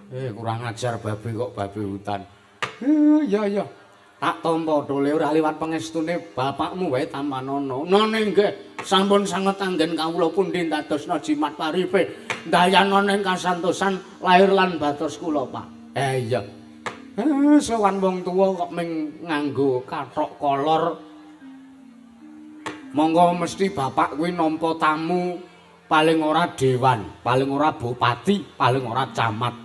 Kurang ajar babe kok babe hutan. Iya iya. Tak tampa dole ora liwat pangestune bapakmu wae tampanono. None nggih, sampun sanget anggen kawula pundi ndadosna jimat paripe. Ndayana ning kasantosan lahir lan batos kula, Pak. Iya. Sowan wong tuwa kok ming nganggo kathok kolor. Monggo mesti bapak kuwi nampa tamu paling ora dewan, paling ora bupati, paling ora camat.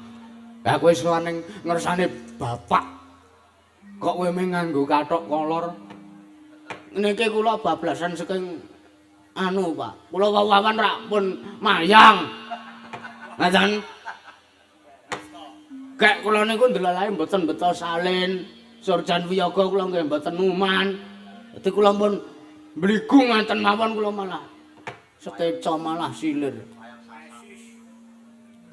Lah kowe sowan ning ngersane bapak kok kowe mung nganggo kathok kolor. Niki kula bablasan saking anu, Pak. Kula wawan rak pun mayang. Ngaten. Kek kula niku ndelalae mboten beto salin. Surjan wiyaga kula nggih mboten uman. Dadi kula pun mbligu ngaten mawon kula malah sekeca malah silir.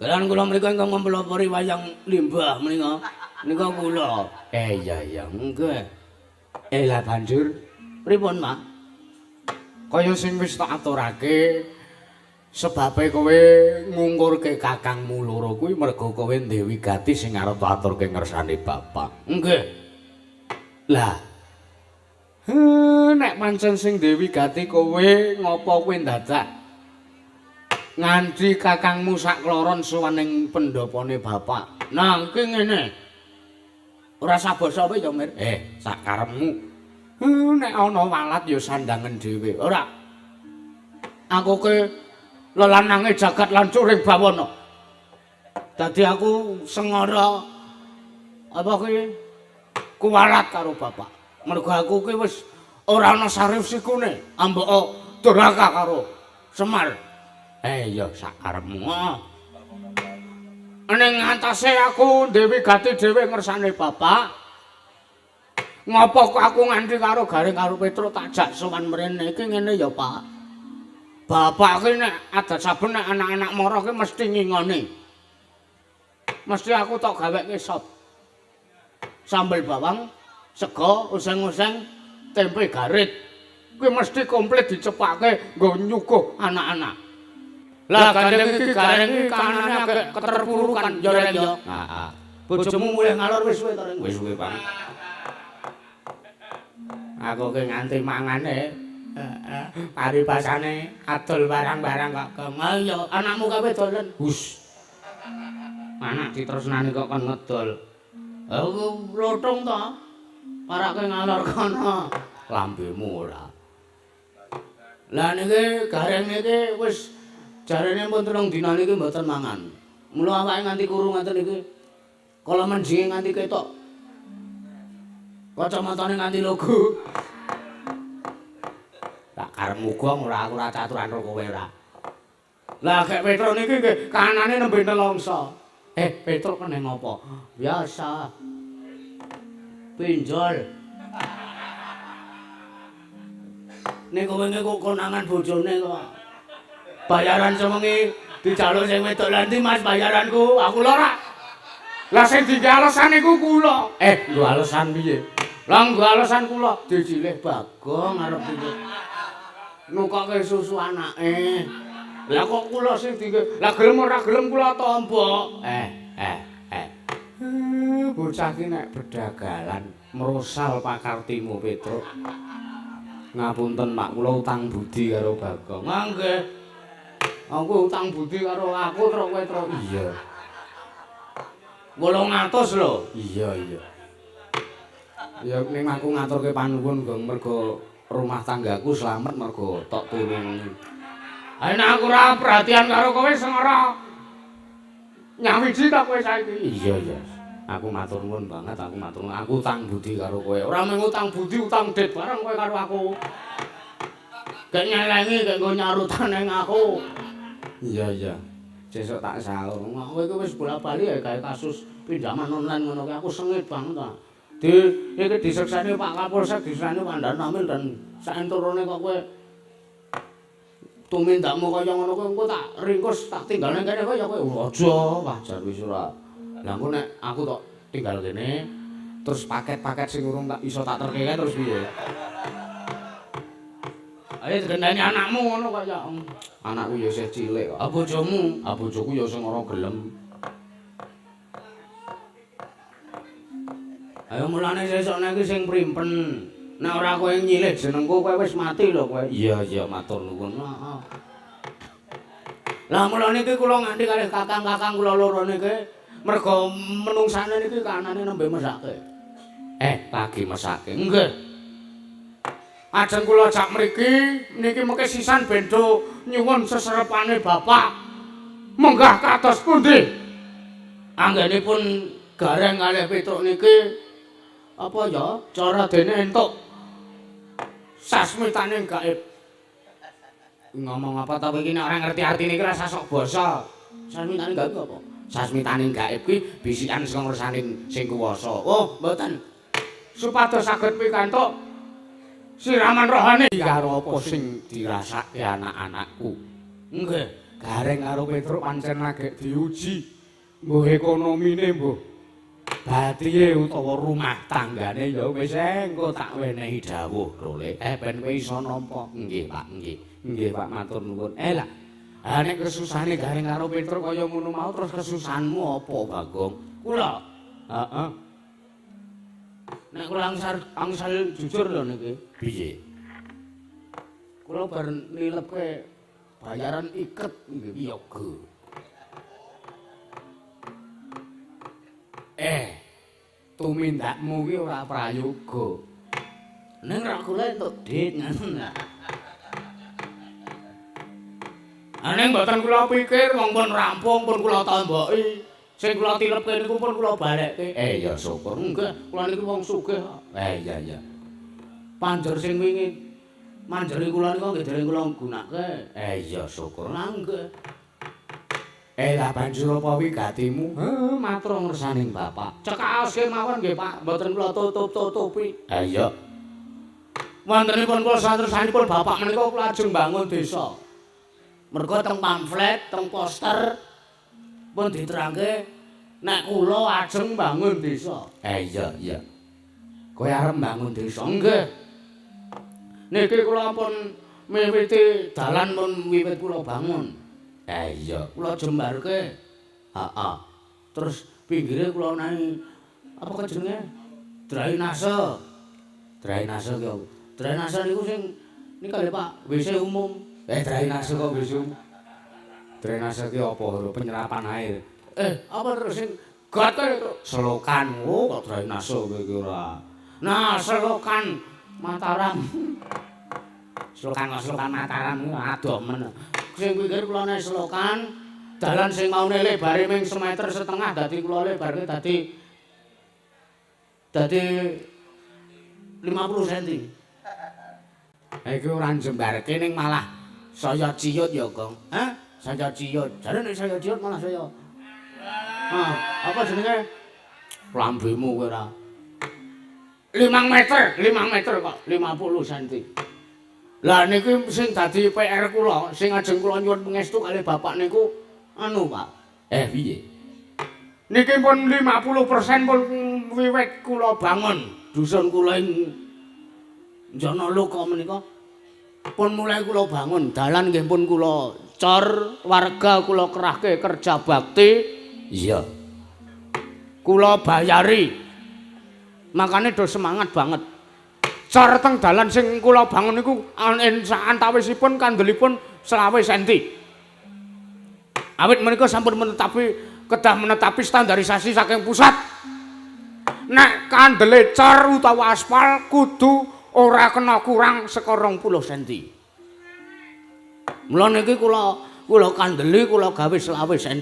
Kelan kula mriku ingkang mempelopori wayang limbah menika. Nika kula. Iya iya, nggih. Lah banjur pripun, Pak? Kaya sing wis tak aturake sebabe kowe ngungkurke kakangmu loro kuwi mergo kowe Dewi Gati sing arep aturke ngersane bapak. Nggih. Lah nek pancen sing Dewi Gati kowe ngopo kowe ndadak nganti kakangmu sakloron sowan ning pendhopone bapak. Nah, iki ngene. Ora sabasa kowe ya, Mir. Sak karepmu. Nek ana walat ya sandangen dhewe. Ora. Aku ke lelanange jagat lan curing bawana. Dadi aku sengara apa kuwi kuwalat karo bapak. Mergo aku ki wis ora ana sarif sikune, ambeka durhaka karo Semar. Ya sak karepmu. Ning ngatasé aku Dewi Gati dhewe ngersane bapak. Ngopo kok aku nganti karo Gareng karo Petruk tak jak sowan mrene iki ngene ya, Pak. Bapak ki nek adat saben nek anak-anak mara ki mesti ngingoni. Mesti aku tok gaweke sop. Sambel bawang, sego, oseng-oseng, tempe garit. Kuwi mesti komplit dicepake nggo nyuguh anak-anak. Lah gandeng iki Gareng iki kanane agak keterpurukan ya Reng ya. Heeh. Bojomu mulih ngalor wis suwe to Reng? Wis suwe, Pak. Aku ki nganti mangane heeh, paribasane adol barang-barang kok gong. Iya, anakmu kawe dolen. Hus. Anak ditresnani kok kon ngedol. Aku lothong to. Parake ngalor kono. Lambemu ora. Lah niki Gareng niki wis jarene pun 3 dina niki mboten mangan. Mula awake nganti kuru ngaten niki. Kala menjinge nganti ketok. Kacamatane nganti logo. Tak karepmu gong ora aku ora caturan karo kowe ora. Lah gek Petruk niki nggih kanane nembe nelongso. Petruk kene ngopo? Biasa. Pinjol. Niku wingi kok konangan bojone kok. Bayaran sewengi dijaluk sing wedok. Lha ndi Mas bayaranku? Aku lho ora. Lah sing dinggo alasan iku kula. Nggo alasan piye? Lah nggo alasan kula dicilih Bagong arep piye? Nukoke susu anake. Lah kok kula sing dinggo? Lah gelem ora gelem kula tampa. Bocah ki nek bedagalan mrosal pakartimu Petruk. Ngapunten Pak, kula utang budi karo Bagong. Nggih. Aku utang budi karo aku truk kowe truk. Iya. 800 lho. Iya, iya. Ya ning aku ngaturke panuwun Gong mergo rumah tanggaku slamet mergo tok tulungi. Ha nek aku ora perhatian karo kowe sengara nyawiji ta kowe saiki. Iya, iya. Aku matur nuwun banget, aku matur nuwun. Aku utang budi karo kowe. Ora mung utang budi, utang dit bareng kowe karo aku. Gek nyelengi, gek nggo nyarutan ning aku. Iya, iya. Sesuk tak saur. Kowe iki wis bola-bali ya gawe kasus pinjaman online ngono kuwi. Aku sengit banget ta. Di iki disekseni Pak Kapolsek, disekseni Pak Danramil dan saenturune kok kowe tumindakmu kaya ngono kuwi engko tak ringkus tak tinggal ning kene kaya kowe aja wajar wis ora. Lah engko nek aku tok tinggal kene terus paket-paket sing urung tak iso tak terke kae terus piye? Ayo digendani anakmu ngono kaya anakku ya isih cilik kok. Ah bojomu, ah bojoku ya sing ora gelem. Ayo mulane sesuk nek iki sing primpen. Nek ora kowe nyilih jenengku kowe wis mati lho kowe. Iya iya matur nuwun. Heeh. Lah mula niki kula nganti kalih kakang-kakang kula loro niki merga menungsane niki kanane nembe mesake. Lagi mesake. Nggih. Ajeng kula jak mriki niki mengke sisan bendo nyuwun seserepane bapak. Munggah kados pundi? Anggenipun Gareng kalih Petruk niki apa ya cara dene entuk sasmitane gaib. Ngomong apa ta kowe iki nek ora ngerti artine iki rasa sok basa. Sasmitane gaib apa? Sasmitane gaib ki bisikan saka ngersaning sing kuwasa. Oh, mboten. Supados saged pikantuk siraman rohani karo apa sing dirasake anak-anakku. Nggih, Gareng karo Petruk pancen lagi diuji. Mbuh ekonomine mbuh batihe utawa rumah tanggane ya wis engko tak wenehi dawuh role. Ben kowe iso nampa. Nggih, Pak, nggih. Nggih, Pak, matur nuwun. Lah. Ha nek kesusahane Gareng karo Petruk kaya ngono mau terus kesusahanmu apa, Bagong? Kula. Heeh. Nek kula angsal jujur lho niki. Piye? Kula bar nilepke bayaran iket nggih wiyaga. Tumindakmu ki ora prayoga. Ning ra kula entuk dit ngono. Ning mboten kula pikir wong pun rampung pun kula tomboki. Sing kula tilepke niku pun kula balekke. Ya syukur. Nggih, kula niku wong sugih kok. Iya iya. Panjer sing wingi manjeri kula niku nggih dereng kula gunake. Iya syukur. Lah nggih. Lah banjur apa wigatimu? Heh, matur ngersaning bapak. Cekaos kemawon nggih, Pak. Mboten kula tutup-tutupi. Iya. Wontenipun kula satersanipun bapak menika kula ajeng bangun desa. Mergo teng pamflet, teng poster pun diterangke nek kula ajeng bangun desa. Iya, iya. Kowe arep bangun desa? Nggih. Niki kula pun miwiti dalan pun wiwit kula bangun. Iya, kula jembarke. Heeh. Terus pinggire kula nahi apa kok jenenge? Drainase. Drainase ki apa? Drainase niku sing nika lho Pak, WC umum. Drainase kok WC umum. Drainase ki apa lho penyerapan air. Apa terus sing got to? Selokan. Oh, kok drainase kowe iki ora. Nah, selokan Mataram. Selokan Mataram adoh men. Sing pinggir kula nek selokan, dalan sing maune lebare ming 1,5 meter dadi kula lebarke dadi 50 cm. Iki ora njembarke ning malah saya ciut ya, Gong. Hah? Saya ciut. Jare nek saya ciut malah saya. Ah, apa jenenge? Lambemu kowe ora. 5 meter, 5 meter kok 50 cm. Lah niki sing dadi PR kula, sing ajeng kula nyuwun pangestu kalih bapak niku anu, Pak. Piye? Niki pun 50% pun wiwit kula bangun dusun kula ing Janaloka menika. Pun mulai kula bangun, dalan nggih pun kula cor, warga kula kerahke kerja bakti. Iya. Kula bayari. Makane do semangat banget. Cor teng dalan sing kula bangun niku antawisipun kandelipun 25 cm. Awit menika sampun menetapi kedah menetapi standarisasi saking pusat. Nek kandele cor utawa aspal kudu ora kena kurang saka 20 cm. Mula niki kula kandeli kula gawe 25 cm.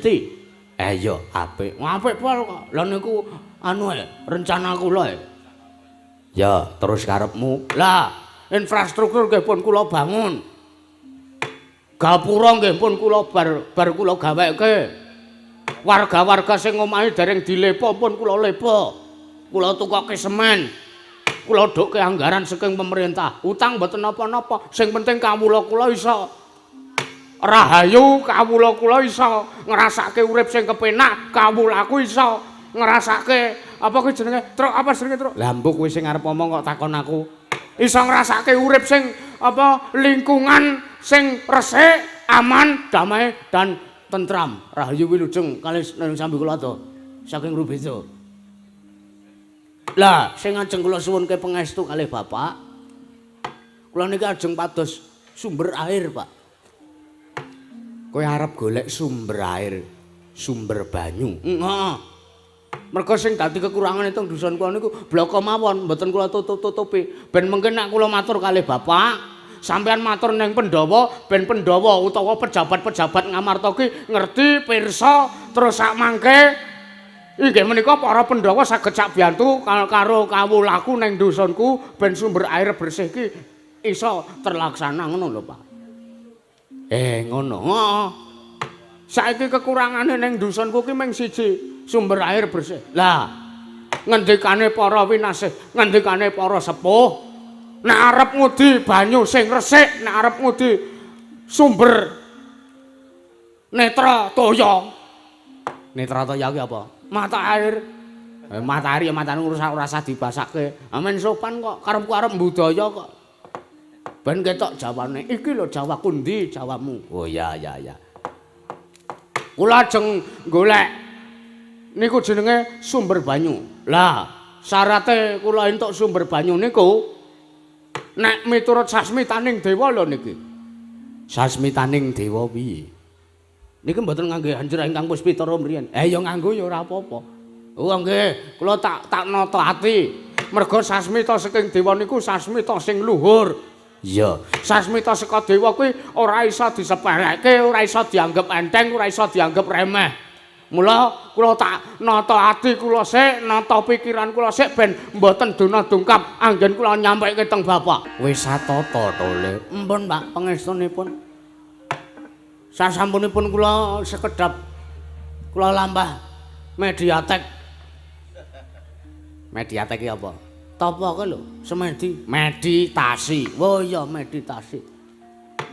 Iya, apik. Apik pol kok. Lah niku anu rencana kula. Ya, terus karepmu. Lah, infrastruktur nggih pun kula bangun. Gapura nggih pun kula bar kula gaweke. Warga-warga sing omahe dereng dilepa pun kula lepa. Kula tukoke semen. Kula dhukke anggaran saking pemerintah. Utang mboten napa-napa, sing penting kawula kula iso rahayu, kawula kula iso ngrasake urip sing kepenak, kawulaku iso ngrasake apa kuwi jenenge? Truk apa jenenge, Truk? Lah mbok kowe sing arep omong kok takon aku. Iso ngrasake urip sing apa lingkungan sing resik, aman, damai dan tentram. Rahayu wilujeng kalih sambi kula to saking Rubedo. Lah, sing ajeng kula suwunke pangestu kalih Bapak. Kula niki ajeng pados sumber air, Pak. Kowe arep golek sumber air, sumber banyu. Heeh. Mergo sing dadi kekurangan teng dusun kula niku bloko mawon, mboten kula tutup-tutupi. Ben mungkin nek kula matur kalih Bapak, sampean matur ning Pandhawa, ben Pandhawa utawa pejabat-pejabat Ngamarta ki ngerti pirsa terus sak mangke inggih menika para Pandhawa saged sak biyantu karo kawulaku ning dusunku ben sumber air bersih ki iso terlaksana ngono lho, Pak. Ngono. Heeh. Saiki kekurangane ning dusunku ki mung siji, sumber air bersih. Lah, ngendikane para winasih, ngendikane para sepuh, nek arep ngudi banyu sing resik, nek arep ngudi sumber netra toya. Netra toya ki apa? Mata air. Mata air ya matane ora usah dibasake. Amen sopan kok, karepku arep mbudaya kok. Ben ketok Jawane. Iki lho Jawaku ndi Jawamu? Oh ya ya ya. Kula ajeng golek niku jenenge sumber banyu. Lah, syarate kula entuk sumber banyu niku nek miturut sasmitaning dewa lho niki. Sasmitaning dewa piye? Niki mboten ngangge anjur ingkang puspitara mriyen. Ya nganggo ya ora apa-apa. Oh nggih, kula tak nata ati. Mergo sasmita saking dewa niku sasmita sing luhur. Iya, sasmita saka dewa kuwi ora iso disepelekke, ora iso dianggep enteng, ora iso dianggep remeh. Mula kula tak nata ati kula sik, nata pikiran kula sik ben mboten dona dungkap anggen kula nyampeke teng Bapak. Wis satata to, Le. Empun, Pak, pangestunipun. Sasampunipun kula sekedhap kula lampah mediatek. Mediatek ki apa? Tapa kuwi lho, semedi, meditasi. Oh iya, meditasi.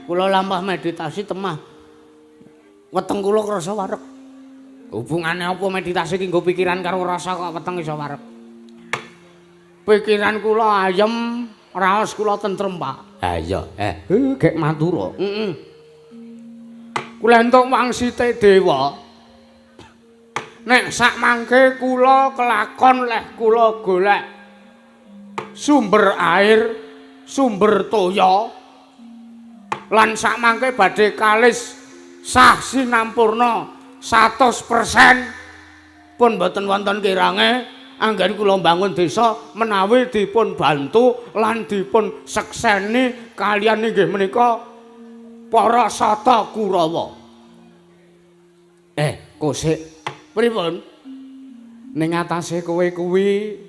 Kula lampah meditasi temah weteng kula krasa wareg. Hubungane apa meditasi ki nggo pikiran karo rasa kok weteng iso wareg? Pikiran kula ayem, raos kula tentrem, Pak. Ha iya, gek matur. Heeh. Kula entuk wangsite dewa. Nek sak mangke kula kelakon leh kula golek sumber air, sumber toya lan sak mangke badhe kalis sah sinampurna 100% pun mboten wonten kirange anggen kula mbangun desa menawi dipun bantu lan dipun sekseni kaliyan inggih menika para Sata Kurawa. Kosik pripun? Ning atase kowe kuwi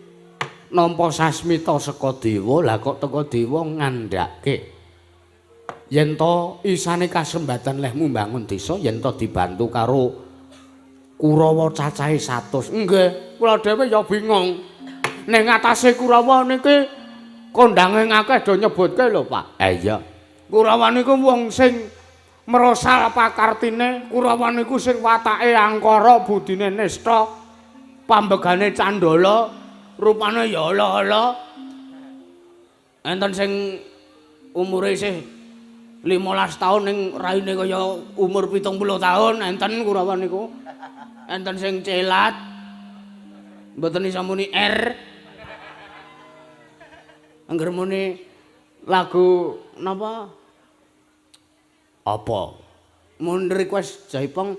nampa sasmita saka dewa, lah kok teka dewa ngandhake yen to isane kasembatan lehmu mbangun desa yen to dibantu karo Kurawa cacahe 100. Nggih, kula dhewe ya bingung. Ning atase Kurawa niki kondange akeh do nyebutke lho, Pak. Iya. Kurawa niku wong sing merosal pakartine, Kurawa niku sing watake angkara, budine nista, pambegane candala, rupane ya ala-ala. Enten sing umure isih 15 taun ning raine kaya umur 70 taun, enten Kurawa niku. Enten sing celat. Mboten iso muni R. Angger muni lagu napa? Apa? Mun request Jaipong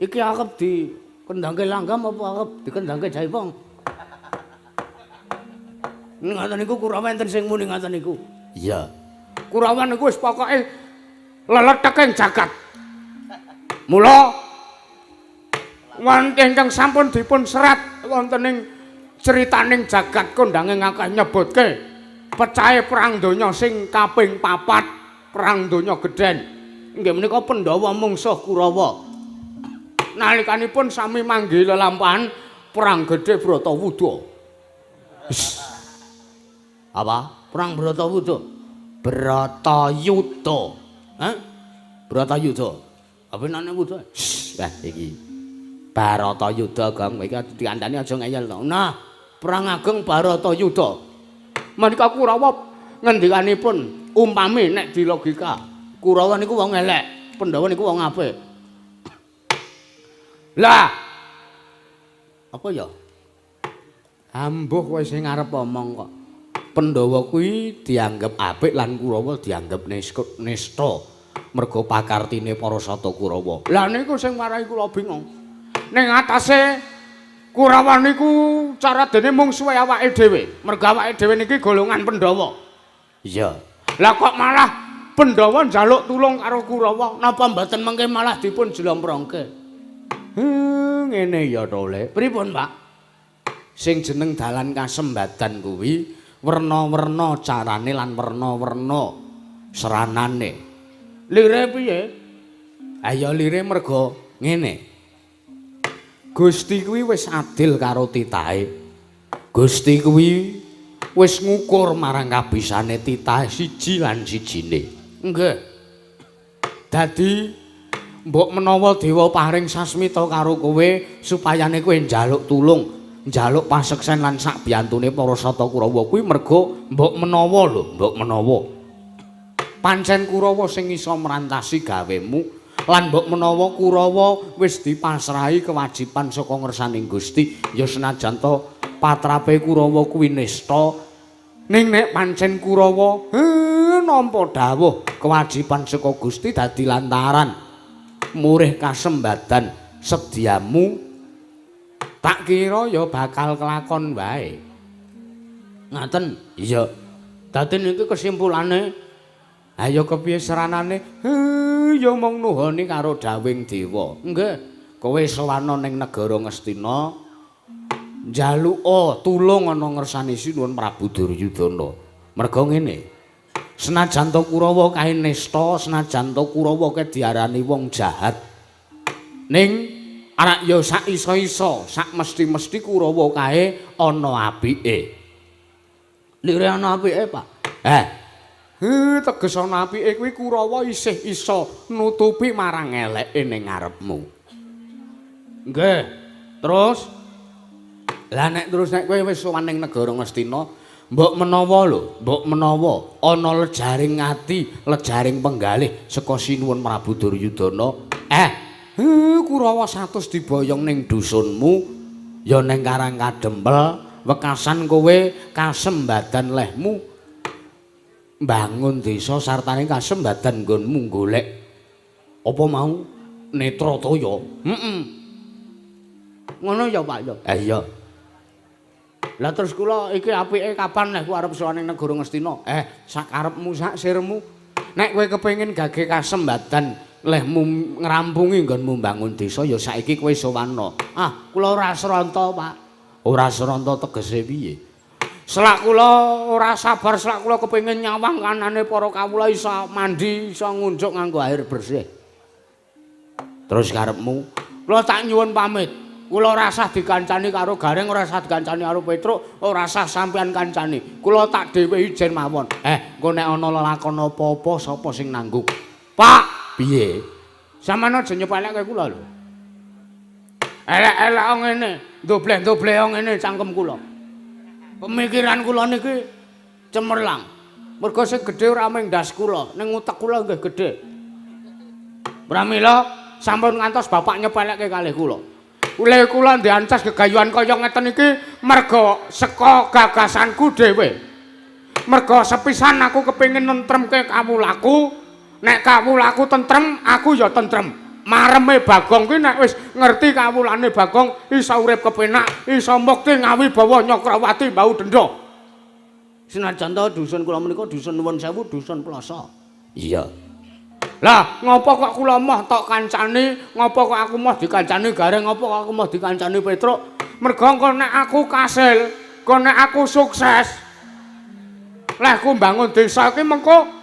iki arep dikendangke langgam apa arep dikendangke Jaipong? Ngoten niku Kurawa enten sing muni ngoten niku. Iya. Kurawa niku wis pokoke leleteking jagat. Mula wonten ingkang sampun dipun serat wonten ing critaning jagat kondange akeh nyebutke pecahe perang donya sing kaping 4, perang donya gedhen. Inggih menika Pandhawa mungsuh Kurawa. Nalikanipun sami manggi lelampahan perang gedhe Bratawuda. Apa? Perang Bratawuda. Bratayuda. Hah? Bratayuda. Apa nane wuda? Wah iki. Baratayuda, Gong. Iki dikandani aja ngeyel to. Nah, perang ageng Baratayuda. Menika Kurawa ngendikanipun umpami nek di logika, Kurawa niku wong elek, Pandhawa niku wong apik. Lah, apa ya? Ambuh kowe sing arep omong kok. Pandhawa kuwi dianggep apik lan Kurawa dianggep nista. Merga pakartine para sata Kurawa. Lah niku sing marai kula bingung. Ning atase Kurawa niku cara dene mungsuhe awake dhewe. Merga awake dhewe niki golongan Pandhawa. Iya. Lah kok malah Pandhawa njaluk tulung karo Kurawa, napa mboten mengke malah dipun jlomprongke? Ngene ya to, Le. Pripun, Pak? Sing jeneng dalan kasembadan kuwi werna-werna carane lan werna-werna seranane. Lire piye? Ayo lire merga ngene. Gusti kuwi wis adil karo titahe. Gusti kuwi wis ngukur marang kabisane titahe siji lan sijine. Nggih. Dadi mbok menawa dewa paring sasmita karo kowe supayane kowe njaluk tulung, njaluk paseksen lan sak biyantune para sata Kurawa kuwi merga mbok menawa lho, mbok menawa. Pancen Kurawa sing iso mrantasi gawemu lan mbok menawa Kurawa wis dipasrahi kewajiban saka ngersaning Gusti, ya senajan to patrape Kurawa kuwi nista, ning nek pancen Kurawa nampa dawuh kewajiban saka Gusti dadi lantaran murih kasembadan sedyamu, tak kira ya bakal kelakon wae. Ngaten? Iya. Dadi niki kesimpulane, ayo kepiye seranane? Ya mung nuhoni karo dawing dewa. Nggih, kowe sowana ning negara Ngastina, njaluka tulung ana ngersane Sinuwun Prabu Duryudana. Merga ngene. Senajan to Kurawa kae nista, senajan to Kurawa kae diarani wong jahat. Ning arak ya sak iso-iso, sak mesti-mesti Kurawa kae ana apike. Lire ana apike, Pak? Teges ana apike kuwi Kurawa isih iso nutupi marang eleke ning ngarepmu. Nggih. Terus lah nek terus nek kowe wis sowan ning negara Ngastina, mbok menawa lho, mbok menawa ana lejaring ati, lejaring penggalih saka Sinuwun Prabu Duryudana. Kurawa 100 diboyong ning dusunmu, ya ning Karang Kadempel, wekasan kowe kasembadan lehmu mbangun desa sartane kasembadan nggonmu golek apa mau Netrataya. Heeh. Ngono ya, Pak ya. Iya. Lah terus kula iki apike kapan nek arep sowan ning negara Ngastina? Sakarepmu sak sirmu. Nek kowe kepengin gage kasembadan lehmu ngrampungi nggonmu mbangun desa ya saiki kowe sowanna. Ah, kula ora sranta, Pak. Ora sranta tegese piye? Selak kula ora sabar, selak kula kepengin nyawang kanane para kawula iso mandi, iso ngunjuk nganggo air bersih. Terus karepmu? Kula tak nyuwun pamit. Kula ora sah dikancani karo Gareng, ora sah dikancani karo Petruk, ora sah sampean kancani. Kula tak dhewe ijen mawon. Engko nek ana lelakon apa-apa sapa sing nanggung? Pak, piye? Sampeyan aja nyepelekke kula lho. Elek-elek ngene, ndobleh-ndobleh ngene cangkem kula. Pemikiran kula niki cemerlang. Mergo sing gedhe ora mung ndas kula, ning utek kula nggih gedhe. Pramila sampun ngantos bapak nyepelekke kalih kula. Ule kula ndiancas gegayuhan kaya ngeten iki merga saka gagasanku dhewe. Merga sepisan aku kepengin nentremke kawulaku. Nek kawulaku tentrem, aku ya tentrem. Mareme Bagong kuwi nek wis ngerti kawulane Bagong iso urip kepenak, iso mukti ngawibawa Nyakrawati mbau denda. Senajan to dusun kula menika dusun nuwun sewu dusun Ploso. Iya. Lah, ngopo kok kula moh tok kancani, ngopo kok aku moh dikancani Gareng, ngopo kok aku moh dikancani Petruk? Merga engko nek aku kasil, engko nek aku sukses, lehku mbangun desa iki mengko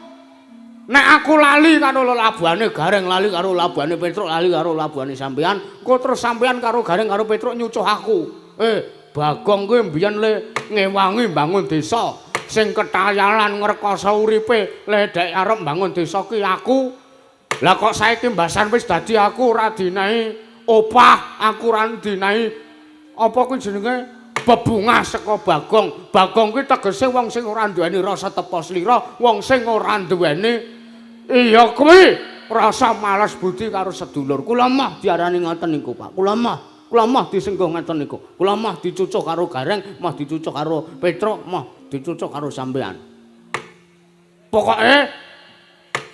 nek aku lali karo lelabuhane Gareng, lali karo lelabuhane Petruk, lali karo lelabuhane sampean, engko terus sampean karo Gareng karo Petruk nyucuh aku. Bagong kuwi mbiyen le ngewangi mbangun desa, sing ketayalan ngrekoso uripe le dek arep mbangun desa ki aku. Lah kok saiki mbasan wis dadi aku ora dinahi opah, aku ora dinahi apa kuwi jenenge bebungah saka Bagong. Bagong kuwi tegese wong sing ora duweni rasa tepa slira, wong sing ora duweni iya kuwi rasa males budi karo sedulur. Kula mah diarani ngoten niku, Pak. Kula mah. Kula moh disengguh ngeten niku. Kula moh dicucuh karo Gareng, moh dicucuh karo Petruk, moh dicucuh karo sampean. Pokoke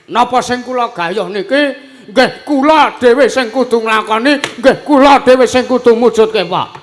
napa sing kula gayuh niki nggih kula dhewe sing kudu nglakoni, nggih kula dhewe sing kudu mujudke, Pak.